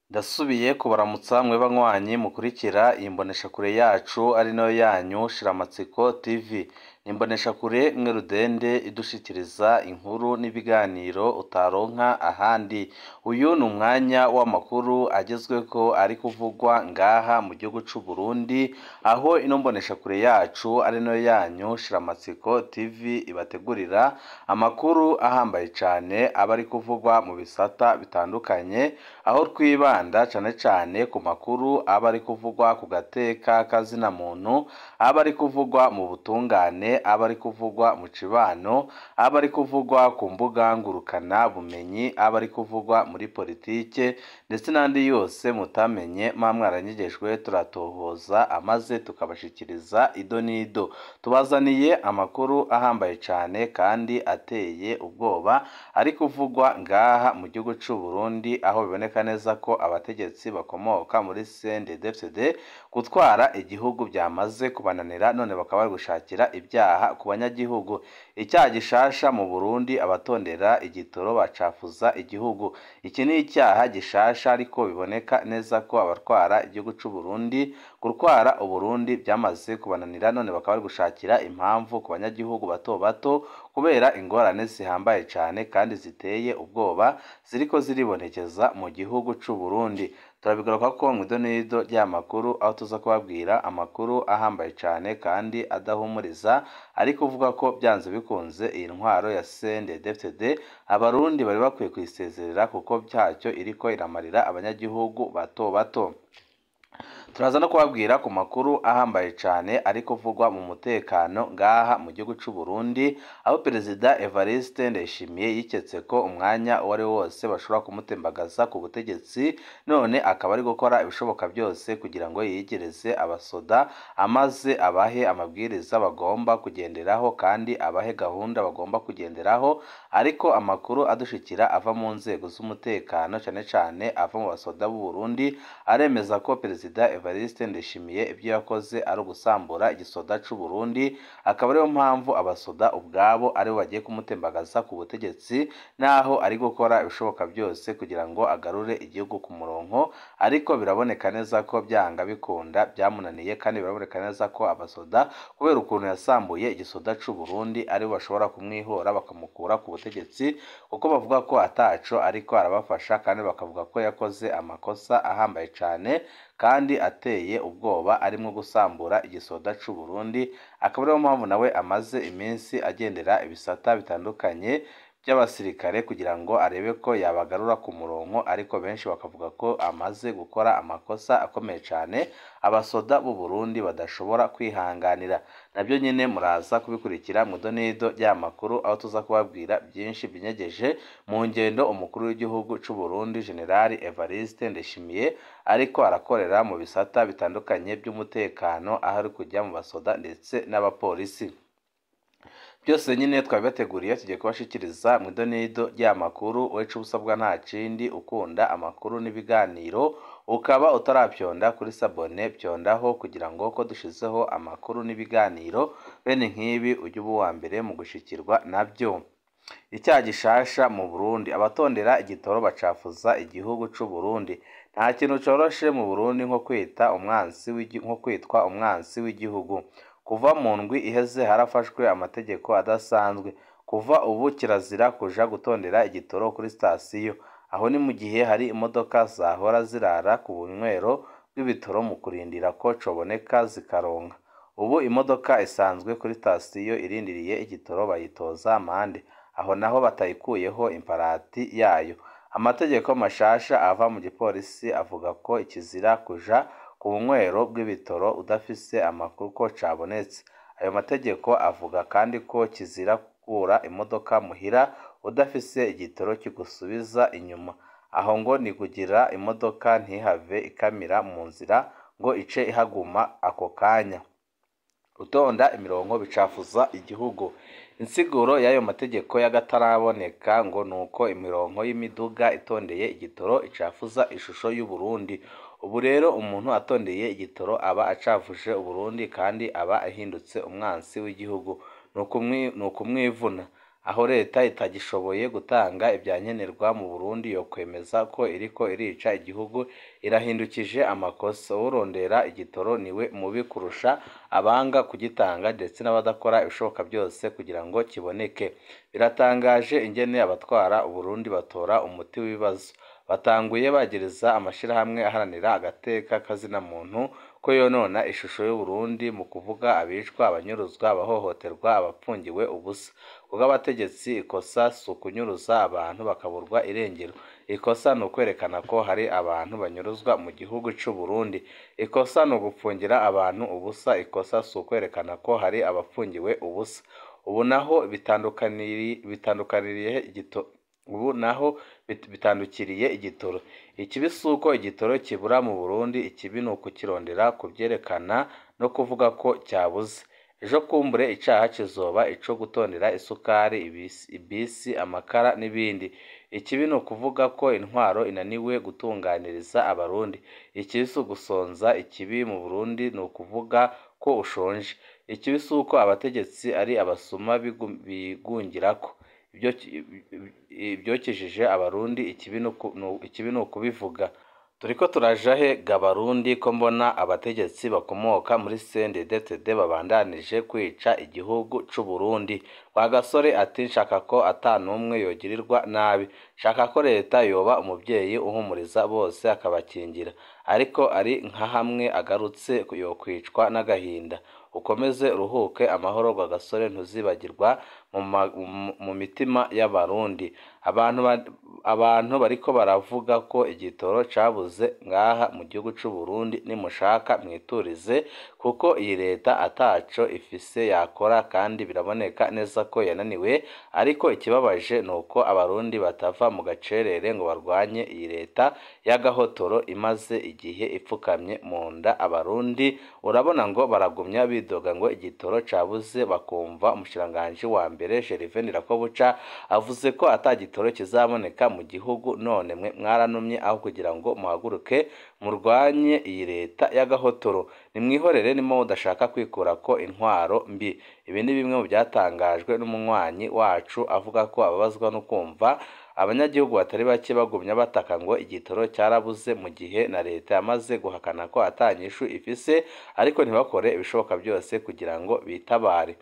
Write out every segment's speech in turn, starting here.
Ndasubiye kubaramutsa mwe banywanyi mukurikira iyi mboneshakure yacu ari nayo yanyu Shiramatsiko TV. Ni imboneshakure imwe rudende idushikiriza inkuru n'ibiganiro utaronka ahandi. Uyu ni umwanya w'amakuru agezweko ari kuvugwa ngaha mu gihugu c'u Burundi, aho ino mboneshakure yacu ari nayo yanyu Shiramatsiko TV ibategurira amakuru ahambaye cane aba ari kuvugwa mu bisata bitandukanye, aho twibanda cane cane ku makuru aba ari kuvugwa ku gateka kazina muntu, aba ari kuvugwa mu butungane, aba ari kuvugwa mu cibano, aba ari kuvugwa ku mbuga ngurukana bumenyi, aba ari kuvugwa muri politike ndetse n'andi yose mutamenye muba mwaranyegejwe, turatohoza amaze tukabashikiriza ido n'ido. Tubazaniye amakuru ahambaye cane kandi ateye ubwoba ari kuvugwa ngaha mu gihugu c'u Burundi, aho biboneka neza ko abategetsi bakomoka muri CNDD-FDD gutwara igihugu byamaze kubananira, none bakaba bari gushakira ibyaha ku banyagihugu. Icyaha gishasha mu Burundi, abatondera igitoro bacafuza igihugu. Iki ni icyaha gishasha, ariko biboneka neza ko abatwara igihugu c'u Burundi gutwara Uburundi byamaze kubananira, none bakaba bari gushakira impamvu ku banyagihugu bato bato kubera ingorane zihambaye cane kandi ziteye ubwoba ziriko ziribonekeza mu gihugu c'u Burundi. Turabigaruka ko mu idonido ry'amakuru, aho tuza kubabwira amakuru ahambaye cane kandi adahumuriza, ariko uvuga ko byanze bikunze iyi ntwaro ya CNDD-FDD abarundi bari bakwiye kuyisezerera kuko byacyo iriko iramarira abanyagihugu bato bato. Turaza no kubabwira ku makuru ahambaye cane ari kuvugwa mu mutekano ngaha mu gihugu c'u Burundi, aho Perezida Evariste Ndayishimiye yiketse ko umwanya uwo ari wo wose bashobora kumutembagaza ku butegetsi, none akaba ari gukora ibishoboka byose kugira ngo yiyegereze abasoda amaze abahe amabwiriza bagomba kugenderaho kandi abahe gahunda bagomba kugenderaho. Ariko amakuru adushikira ava mu nzego z'umutekano, cane cane ava mu basoda b'u Burundi, aremeza ko Perezida Evariste Ndayishimiye ibyo yakoze ari ugusambura igisoda c'u Burundi, akaba ariyo mpamvu abasoda ubwabo aribo bagiye kumutembagaza ku butegetsi, naho ari gukora ibishoboka byose kugira ngo agarure igihugu ku murongo. Ariko biraboneka neza ko byanga bikunda byamunaniye, kandi biraboneka neza ko abasoda kubera ukuntu yasambuye igisoda c'u Burundi aribo bashobora kumwihora bakamukura ku butegetsi, kuko bavuga ko ataco ariko arabafasha, kandi bakavuga ko yakoze amakosa ahambaye cane kandi ateye ubwoba arimwo gusambura igisoda c'u Burundi. Akaba ariyo mpamvu nawe amaze iminsi agendera ibisata bitandukanye by'abasirikare kugira ngo arebe ko yabagarura ku murongo, ariko benshi bakavuga ko amaze gukora amakosa akomeye cane abasoda b'u Burundi badashobora kwihanganira. Nabyo nyine muraza kubikurikira mu idonido ry'amakuru, aho tuza kubabwira byinshi binyegeje mu ngendo umukuru w'igihugu c'u Burundi General Evariste Ndayishimiye ariko arakorera mu bisata bitandukanye by'umutekano, aho ari kujya mu basoda ndetse n'abapolisi. Byose nyine twabibateguriye, tugiye kubashikiriza mu idonido ry'amakuru. Weca ubusabwa nta kindi, ukunda amakuru n'ibiganiro ukaba utarapyonda kuri sabone, pyondaho kugira ngo ko dushizeho amakuru n'ibiganiro bene nk'ibi ujye uba uwa mbere mu gushikirwa nabyo. Icyaha gishasha mu Burundi, abatondera igitoro bacafuza igihugu c'u Burundi. Nta kintu coroshe mu Burundi nko kwita umwansi nko kwitwa umwansi w'igihugu. Kuva mu ndwi iheze harafashwe amategeko adasanzwe. Kuva ubu kirazira kuja gutondera igitoro kuri sitasiyo. Aho ni mu gihe hari imodoka zahora zirara ku bunywero bw'ibitoro mu kurindira ko coboneka zikaronka. Ubu imodoka isanzwe kuri sitasiyo irindiriye igitoro bayitoza amande, aho naho batayikuyeho imparati yayo. Amategeko mashasha ava mu gipolisi avuga ko ikizira kuja ku bunywero bw'ibitoro udafise amakuru ko cabonetse. Ayo mategeko avuga kandi ko kizira gukura imodoka muhira udafise igitoro kigusubiza inyuma. Aho ngo ni kugira imodoka ntihave ikamira mu nzira ngo ice ihaguma ako kanya. Gutonda imirongo bicafuza igihugu. Insiguro y'ayo mategeko y'agataraboneka ngo nuko imirongo y'imiduga itondeye igitoro icafuza ishusho y'u Burundi. Ubu rero umuntu atondeye igitoro aba acafuje Uburundi kandi aba ahindutse umwansi w'igihugu. Ni ukumwivuna. Aho leta itagishoboye gutanga ibyankenerwa mu Burundi yokwemeza ko iriko irica igihugu irahindukije amakosa. Uwurondera igitoro niwe mubi kurusha abanga kugitanga ndetse n'abadakora ibishoboka byose kugira ngo kiboneke. Biratangaje ingene abatwara Uburundi batora umuti w'ibibazo. Batanguye bagiriza amashirahamwe aharanira agateka kazina muntu ko yonona ishusho y'Uburundi mu kuvuga abicwa, abanyuruzwa, abahohoterwa, abapfungiwe ubusa. Kubw'abategetsi ikosa si ukunyuruza abantu bakaburwa irengero, ikosa ni ukwerekana ko hari abantu banyuruzwa mu gihugu c'u Burundi. Ikosa ni ugupfungira abantu ubusa, ikosa si ukwerekana ko hari abapfungiwe ubusa. Ubu naho bitandukiriye igitoro. Ikibi si uko igitoro kibura mu Burundi, ikibi ni ukukirondera, kubyerekana no kuvuga ko cyabuze. Ejo kumbure icaha kizoba ico gutondera isukari, ibisi, amakara n'ibindi. Ikibi ni ukuvuga ko intwaro inaniwe gutunganiriza Abarundi. Ikibi si ugusonza, ikibi mu Burundi ni ukuvuga ko ushonje. Ikibi si uko abategetsi ari abasuma bigungirako ibyokijije Abarundi, ikibi ni ukubivuga. Turiko turaja he ga Barundi ko mbona abategetsi bakomoka muri CNDD-FDD babandanije kwica igihugu c'u Burundi? Rwagasore ati nshaka ko ata n'umwe yogirirwa nabi, nshaka ko leta yoba umuvyeyi uhumuriza bose akabakingira, ariko ari nka hamwe agarutse yokwicwa n'agahinda. Ukomeze uruhuke amahoro Rwagasore, ntuzibagirwa mu mitima y'Abarundi. Abantu bariko baravuga ko igitoro cabuze ngaha mu gihugu c'u Burundi, nimushaka mwiturize kuko iyi leta ataco ifise yakora kandi biraboneka neza ko yananiwe. Ariko ikibabaje ni uko Abarundi batava mu gacerere ngo barwanye iyi leta y'agahotoro imaze igihe ipfukamye mu nda Abarundi. Urabona ngo baragumya bidoga ngo igitoro cabuze, bakumva umushikiranganji wa mbere Gervais Ndirakobuca avuze ko ata gitoro kizaboneka mu gihugu. None mwe mwaranumye aho kugira ngo muhaguruke murwanye iyi leta y'agahotoro. Nimwihorere nimo mudashaka kwikura ko intwaro mbi. Ibi ni bimwe mu byatangajwe n'umunywanyi wacu avuga ko ababazwa no kumva abanyagihugu batari bake bagumya bataka ngo igitoro cyarabuze mu gihe na leta yamaze guhakana ko atanyishu ifise, ariko ntibakore ibishoboka byose kugira ngo bitabare.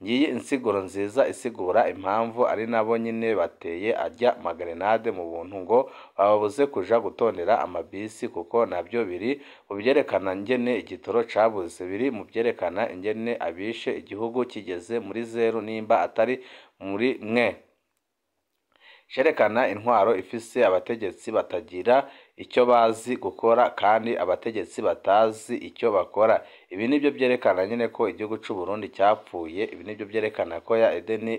Ngiyi insiguro nziza isigura impamvu ari nabo nyine bateye arya magarenade mu buntu ngo bababuze kuja gutondera amabisi, kuko nabyo biri mu byerekana ingene igitoro cabuze, biri mu byerekana ingene abishe igihugu kigeze muri zeru nimba atari muri mwe. Cerekana intwaro ifise abategetsi batagira icyo bazi gukora kandi abategetsi batazi icyo bakora. Ibi nibyo byerekana nyine ko igihugu c'u Burundi cyapfuye. Ibi nibyo byerekana ko ya Edeni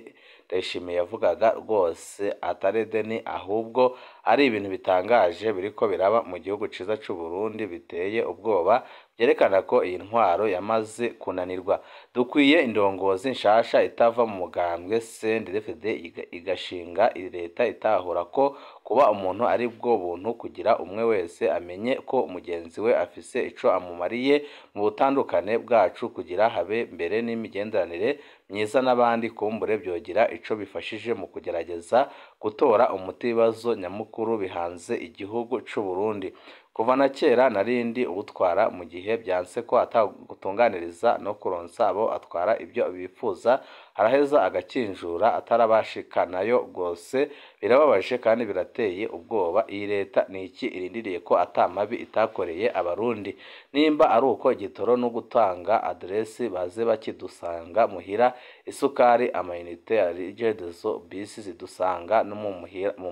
Ndayishimiye yavugaga rwose atari Edeni, ahubwo ari ibintu bitangaje biriko biraba mu gihugu ciza c'u Burundi biteye ubwoba, byerekana ko iyi ntwaro yamaze kunanirwa. Dukwiye indongozi nshasha itava mu mugambwe CNDD-FDD igashinga leta itahura ko kuba umuntu ari bwo buntu, kugira umwe wese amenye ko mugenzi we afise ico amumariye mu butandukane bwacu, kugira habe mbere n'imigenderanire myiza n'abandi. Kumbure byogira ico bifashije mu kugerageza gutora umuti w'ibibazo nyamukuru bihanze igihugu c'u Burundi. Kuva na kera narindi uwutwara mu gihe byanse ko atagutunganiriza no kuronsa abo atwara ibyo bifuza, araheza agakinjura atarabashikanayo rwose. Birababaje kandi birateye ubwoba. Iyi leta ni iki irindiriye ko atamabi itakoreye Abarundi? Nimba ari uko igitoro no gutanga aderesi baze bakidusanga muhira, isukari, amayinite ya Regideso, bisi zidusanga no mu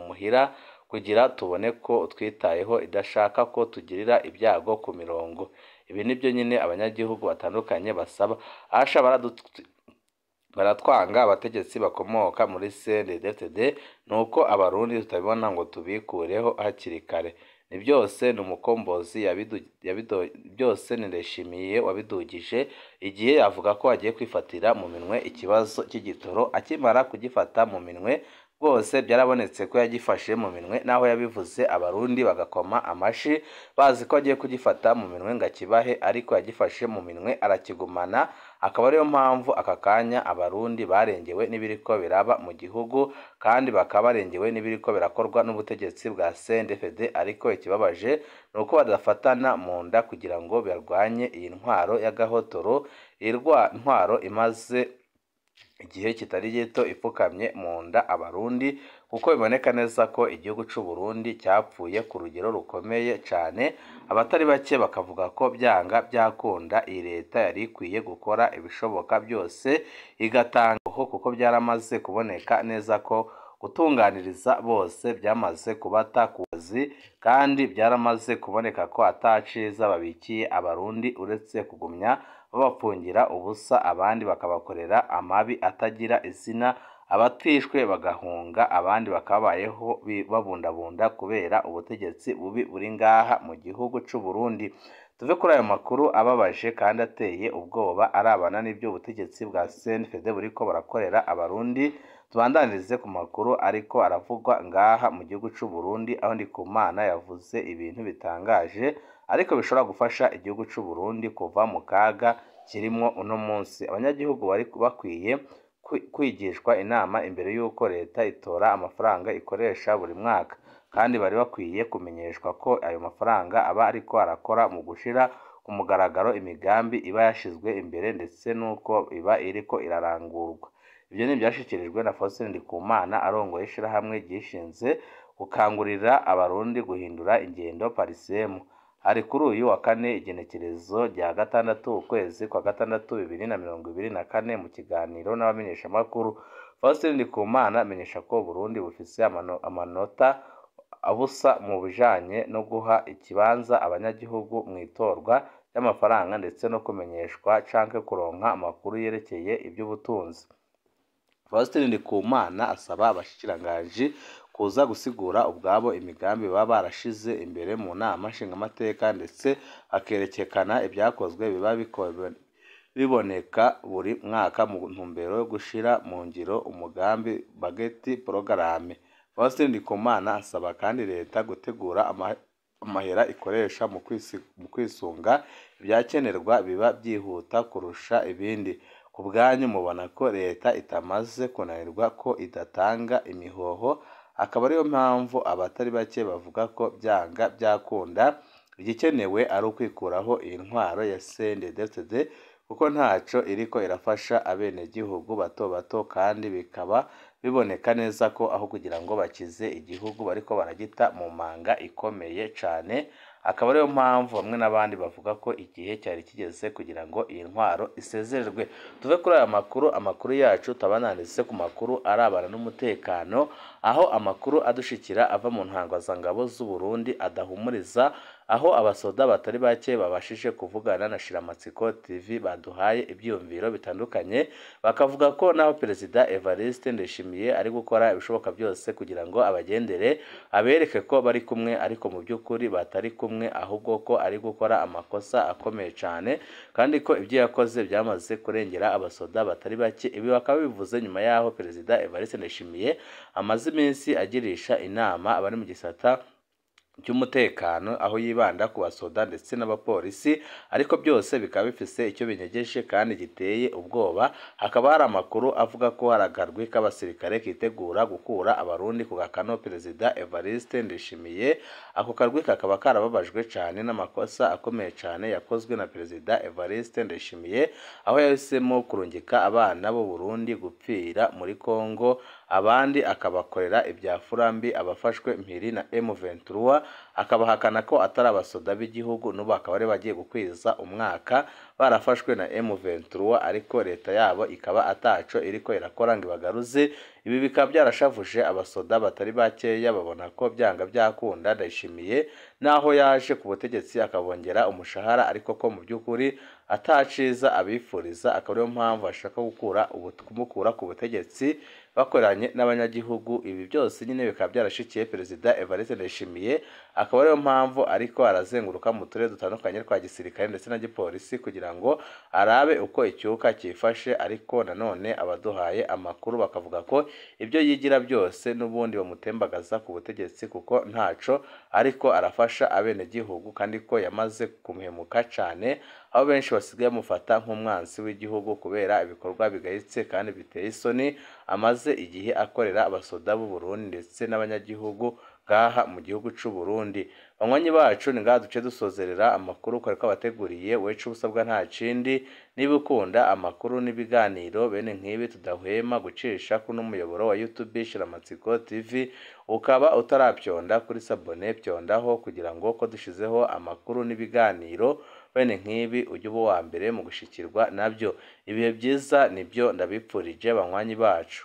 muhira kugira tubone ko twitayeho, idashaka ko tugirira ibyago ku mirongo. Ibi nibyo nyine abanyagihugu batandukanye basaba. Asha baratwanga abategetsi bakomoka muri CNDD-FDD, nuko Abarundi tutabibona ngo tubikureho hakiri kare. Ni byose ni umukombozi byose ni Ndayishimiye wabidugije igihe avuga ko agiye kwifatira mu minwe ikibazo cy'igitoro. Akimara kugifata mu minwe rwose byarabonetse ko yagifashe mu minwe, naho yabivuze Abarundi bagakoma amashi bazi ko agiye kugifata mu minwe ngo akibahe, ariko yagifashe mu minwe arakigumana. Akaba ariyo mpamvu aka kanya Abarundi barengewe n'ibiriko biraba mu gihugu, kandi bakaba barengewe n'ibiriko birakorwa n'ubutegetsi bwa CNDD-FDD. Ariko ikibabaje ni uko badafatana mu nda kugira ngo barwanye iyi ntwaro y'agahotoro, iyi ntwaro imaze igihe kitari gito ipfukamye mu nda Abarundi, kuko biboneka neza ko igihugu c'u Burundi cyapfuye ku rugero rukomeye cane. Abatari bake bakavuga ko byanga byakunda iyi leta yari ikwiye gukora ibishoboka byose igatanga, kuko byaramaze kuboneka neza ko gutunganiriza bose byamaze kubata ku kazi, kandi byaramaze kuboneka ko ataciza babikiye Abarundi uretse kugumya babapfungira ubusa, abandi bakabakorera amabi atagira izina, abatishwe bagahunga, abandi bakabayeho babundabunda kubera ubutegetsi bubi buri ngaha mu gihugu c'u Burundi. Tuve kuri ayo makuru ababaje kandi ateye ubwoba arabana n'ibyo ubutegetsi bwa CNDD-FDD buriko burakorera Abarundi, tubandanirize ku makuru ariko aravugwa ngaha mu gihugu c'u Burundi, aho Ndikumana yavuze ibintu bitangaje ariko bishobora gufasha igihugu c'u Burundi kuva mu kaga kirimwo uno munsi. Abanyagihugu bari bakwiye kwigishwa inama imbere y'uko leta itora amafaranga ikoresha buri mwaka, kandi bari bakwiye kumenyeshwa ko ayo mafaranga aba ariko arakora mu gushira ku mugaragaro imigambi iba yashizwe imbere ndetse n'uko iba iriko irarangurwa. Ibyo ni ibyashikirijwe na Faustin Ndikumana arongoye ishirahamwe ryishinze gukangurira Abarundi guhindura ingendo Parisemu. Hari kuri uyu wa kane igenekerezo rya 6 ukwezi kwa 6 2024 mu kiganiro n'abamenyeshamakuru. Faustin Ndikumana amenyesha ko Burundi bufise amanota abusa mu bijanye no guha ikibanza abanyagihugu mu itorwa ry'amafaranga ndetse no kumenyeshwa canke kuronka amakuru yerekeye ivy'ubutunzi. Faustin Ndikumana asaba abashikiranganji kuza gusigura ubwabo imigambi baba barashize imbere mu nama nshingamateka, ndetse akerekana ibyakozwe biba biboneka buri mwaka mu ntumbero yo gushira mu ngiro umugambi bageti porogaramu. Faustin Ndikumana asaba kandi leta gutegura amahera ikoresha mu kwisunga ibyakenerwa biba byihuta kurusha ibindi. Ku bwanyu mubona ko leta itamaze kunanirwa ko idatanga imihoho, akaba ariyo mpamvu abatari bake bavuga ko byanga byakunda igikenewe ari ukwikuraho iyi ntwaro ya CNDD-FDD, kuko ntaco iriko irafasha abenegihugu bato bato, kandi bikaba biboneka neza ko aho kugira ngo bakize igihugu bariko baragita mu manga ikomeye cane. Akaba ariyo mpamvu bamwe n'abandi bavuga ko igihe cyari kigeze kugira ngo iyi ntwaro isezererwe. Tuve kuri aya makuru, amakuru yacu tabananditse ku makuru arabana n'umutekano, aho amakuru adushikira ava mu ntangwazangabo z'u Burundi adahumuriza, aho abasoda batari bake babashije kuvugana na Shiramatsiko TV baduhaye ibyiyumviro bitandukanye, bakavuga ko naho Perezida Evariste Ndayishimiye ari gukora ibishoboka byose kugira ngo abagendere abereke ko bari kumwe, ariko mu by'ukuri batari kumwe, ahubwo ko ari gukora amakosa akomeye cyane, kandi ko ibyo yakoze byamaze kurengera abasoda batari bake. Ibi bakaba bivuze nyuma yaho Perezida Evariste Ndayishimiye amaze iminsi agirisha inama abari mu gisata cy'umutekano, aho yibanda ku basoda ndetse n'abapolisi, ariko byose bikaba bifise icyo binyegeje kandi giteye ubwoba. Hakaba hari amakuru avuga ko hari akarwi k'abasirikare kitegura gukura Abarundi ku gakano Perezida Evariste Ndayishimiye. Ako karwi kakaba karababajwe cyane n'amakosa akomeye cyane yakozwe na Perezida Evariste Ndayishimiye, aho yahisemo kurungika abana b'u Burundi gupfira muri Kongo, abandi akabakorera ibya furambi abafashwe mpiri na M23, akabahakana ko atari abasoda b'igihugu, n'ubu akaba ari bagiye gukwiza umwaka barafashwe na M23, ariko leta yabo ikaba ataco iriko irakora ngo ibagaruze. Ibi bikaba byarashavuje abasoda batari bakeya, babona ko byanga byakunda Ndayishimiye naho yaje ku butegetsi akabongera umushahara, ariko ko mu by'ukuri ataciza abifuriza, akaba ariyo mpamvu ashaka kumukura ku butegetsi bakoranye n'abanyagihugu. Ibi byose nyine bikaba byarashikiye Perezida Evariste Ndayishimiye, akaba ariyo mpamvu ariko arazenguruka mu turere dutandukanye twa gisirikare ndetse na gipolisi kugira ngo arabe uko icyuka cyifashe. Ariko nanone abaduhaye amakuru bakavuga ko ibyo yigira byose n'ubundi bamutembagaza ku butegetsi, kuko ntaco ariko arafasha abenegihugu, kandi ko yamaze kumuhemuka cyane. aho benshi basigaye bamufata nk'umwansi w'igihugu kubera ibikorwa bigayitse kandi biteye isoni amaze igihe akorera abasoda b'u Burundi ndetse n'abanyagihugu ngaha mu gihugu c'u Burundi. Banywanyi bacu, ni ngaha duce dusozerera amakuru twari twabateguriye. Wecu ubusabwa nta kindi, niba ukunda amakuru n'ibiganiro bene nk'ibi tudahwema gucisha kuno muyoboro wa YouTube Shiramatsiko TV, ukaba utarapyonda kuri sabone, pyondaho kugira ngo ko dushizeho amakuru n'ibiganiro bene nk'ibi ujye uba uwa mbere mu gushikirwa nabyo. Ibihe byiza nibyo ndabipfurije banywanyi bacu.